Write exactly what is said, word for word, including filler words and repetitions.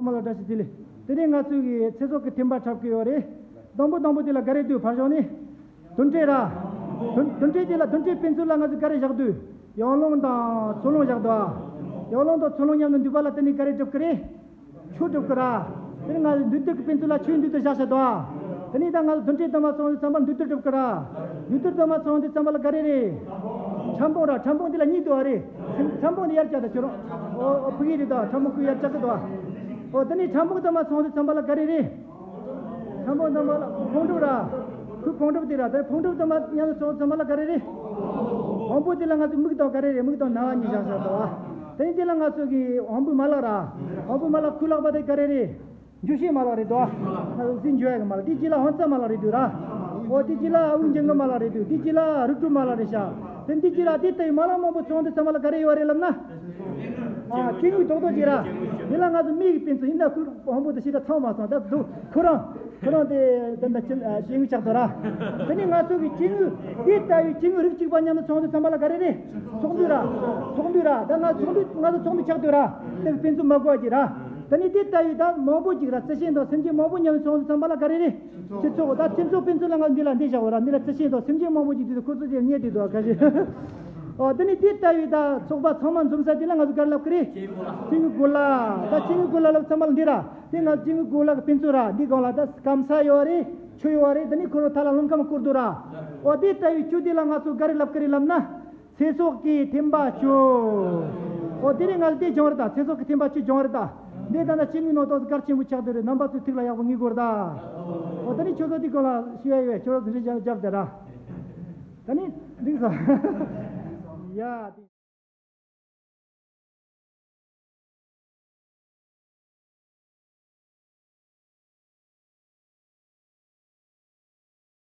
མ་ལ་བཀྲ་ཤིས་བདེ་ལེགས། དེ་རིང་ང་ཚོའི་གི་ཚེ་སྲོག་གི་ཐེམ་པ་འཁྲབ་གི་ཡོད་རེད། དང་པོ་དང་པོ་དེ་ལ་ག་རེ་འདུག་ཕར་ཞོག་ནི། དོན་འགྲེལ་ར། དོན་དོན་འགྲེལ་དེ་ལ་དོན་འགྲེལ་དཔེ་མཛོད་ལ་ང་ཚོ་ག་རེ་བཞག་འདུག་ཡང་རླུང་དང་འཚོ་རླུང་བཞག་འདུག་ཡང་རླུང་དང་འཚོ་རླུང་མཉམ་དུ་འདུས་པ་ལ་དེ་ནི་ག་རེ་གྲུབ་གི་རེད། ཆུ་གྲུབ་ཀི་ར། དེ་ནི་ང་འདུས་སྡོད་ཀྱི་དཔེ་མཛོད་ལ་ཆུའི་འདུས་སྡོད་བཞག་བྱ་དོ། དེ་ནི་ད་ང་དོན་འགྲེལ་དུ་མ་སོང་དུས་ཙམ་པ་འདུས་སྡོད་གྲུབ་ཀི་ར། འདུས་སྡོད་དུ་མ་སོང་དུས་ཙམ་པ་ལ་ག་རེ་རེད། ཕྲ་ཕུང་ར། ཕྲ་ཕུང་འདི་ལ་གཉིས་འདུག་བ་རེད། ཕྲ་ཕུང་འདི་ཡར་བཀྱག་ད་ཁྱོད་རང་། ཨོ་ཨོ་ཕུག་གི་རེད་དོ། ཕྲ་ཕུང་ཀུན་ཡར་བཀྱག་གི་དོ། ཨོ་དེ་ནི་ཕྲ་ཕུང་དུ་མ་སོང་དུས་ཙམ་པ་ལ་ག་རེ་རེད། ཕྲ་ཕུང་དུ་མ་ལ་ཕུང་གྲུབ་ར། ཁོའི་ཕུང་གྲུབ་དེ་ར། དེ་ཕུང་གྲུབ་དུ་མ་མཉམ་དུ་སོང་དུས་ཙམ་པ་ལ་ག་རེ་རེད། དབང་པོ་དེ་ལ་ང་ཚོ་མིག་དང་ག་རེ་རེད། མིག་དང་རྣ་བ་གཉིས་བཞག་བྱ་དོ། དེ་ནི་དེ་ལ་ང་ཚོ་གི་དབང་པོའི་མ་ལག་ར། དབང་པོའི་མ་ལག་ཁོའི་ལག་པ་དེ་ག་རེ་རེད། འཇུ་བྱེད་མ་ལག་རེད་དོ། ང་ཚོ་རྩིས་འཇུ་ཡ་གི་མ་ལག་དེ་གཅིག་ལ་དབང་རྩ་མ་ལག་རེད་འདུག་ར། ཨོ་དེ་གཅིག་ལ་དབུགས་འབྱིན་གྱི་མ་ལག་རེད་འདུག་དེ་གཅིག་ལ་རིགས་དྲུག་མ་ལག་རེད་ཤག་དེ་འདི་གཅིག་ལ་དེ་ལྟ་བུའི་མ་ལག་མང་པོ་ཚང་དུས་ཙམ་པ་ལ་ག་རེ་ཡོད་རེད་ལབ་ན། ཨ་སྐྱེ་དངོས་རྡོག་རྡོག་ཅིག་ར། དེ་ལ་ང་ཚོ་མིག་གི་དཔེ་མཚོན་ཡིན་ན་ཁོའི་དབང་པོ་དེ་ཞེ་དྲག་ཚང་མ་སོང་ད་འདུག་ཁོ་རང་ཁོ་རང་དེ་དེ་འདྲ་སྐྱེ་སྐྱེ་དངོས་ཆགས་འདུག་ར། དེ་ནི་ང་ཚོ་གི་སྐྱེ་དངོས་དེ་ལྟ་བུའི་སྐྱེ་དངོས་རིགས་གཅིག་པ་མཉམ་དུ་ཚང་དུས་ཙམ་པ་ལ་ག་རེ་རེད། ཚོགས་འདུ་ར། ཚོགས་འདུ་ར། ད་ང་ཚོགས་འདུ་ང་ཚོ་ཚོགས་འདུ་ཆགས་འདུག་ར། དེ་གི་དཔེ་མཚོན་མ་གོ་བ་ཅིག་ར། ད་ནི་དེ་ལྟ་བུའི་ད་མང་པོ་ཅིག་ར། རྩི་ཤིང་དང་སེམས་ཅན་མང་པོ་མཉམ་དུ་ཚོགས་འདུ་ཚང་མ་ལ་ག་རེ་རེད། སྤྱི་ཚོགས། ད་སྤྱི་ཚོགས་དཔེ་མཚོན་ལ་ང་འདི་ལ་འདི་བཞག་འོ་ར། འདི་ལ་རྩི་ཤིང་དང་སེམས་ཅན་མང་པོ་ཅིག་འདུག་ཁོ་ཚོ་དེ་རྙེད་བསྡད་འདུག་ག་ཞེས། ཨོ་ད་ནི་དེ་ལྟ་བུའི་ད་ཚོགས་པ་ཚང་མ་འཛོམས་ས་དེ་ལ་ང་ཚོ་ག་རེ་ལབ་ཀི་རེད། སྐྱེ་དངོས་གོ་ལ། ད་སྐྱེ་དངོས་གོ་ལ་ལབ་ཚང་མ་ལ་འདི་ར། དེ་ང་སྐྱེ་དངོས་གོ་ལ་གི་དཔེ་མཚོན་ར། འདི་སྒང་ལ་ད་སྐམ་ས་ཡོད་རེད། ཆུ་ཡོད་རེད། ད་ནི་ཁོ་རང་ཐ་ལ་རླུང་ཁམས་བསྐོར་འདུག་ར། ཨོ་དེ་ལྟ་བུའི་ཆུ་དེ་ལ་ང་ཚོ་ག་རེ་ལབ་ཀི་རེད་ལབ་ན། ཚེ་སྲོག་གི་ཐེམ་པ་བཅུ། ཨོ་དེ་རིང་ང་ལ་དེ་སྦྱོང་རེད་ད། ཚེ་སྲོག་གི་ཐེམ་པ་བཅུ་སྦྱོང་རེད་ད། འདི་ད་ལྟ་སྐྱེ་དངོས་ནང་དོགས་གལ་ཆེན་པོ་ཆགས་བསྡད་རེད། རྣམ་པ་ཚོས་ཐུགས་ལ་ཡག་པོ་ངེས་དགོས་རེད་ད། ཨོ་ད་ནི་ཁྱོད་ཚོ་འདི་སྐོར་ལ་ཞུ་ཡ་ཡོད། ཁྱོད་ཚོ་འདི་རིགས་རྒྱབ་བསྡད་ར། ད་ནི་འགྲིག་སོང་། ཡ།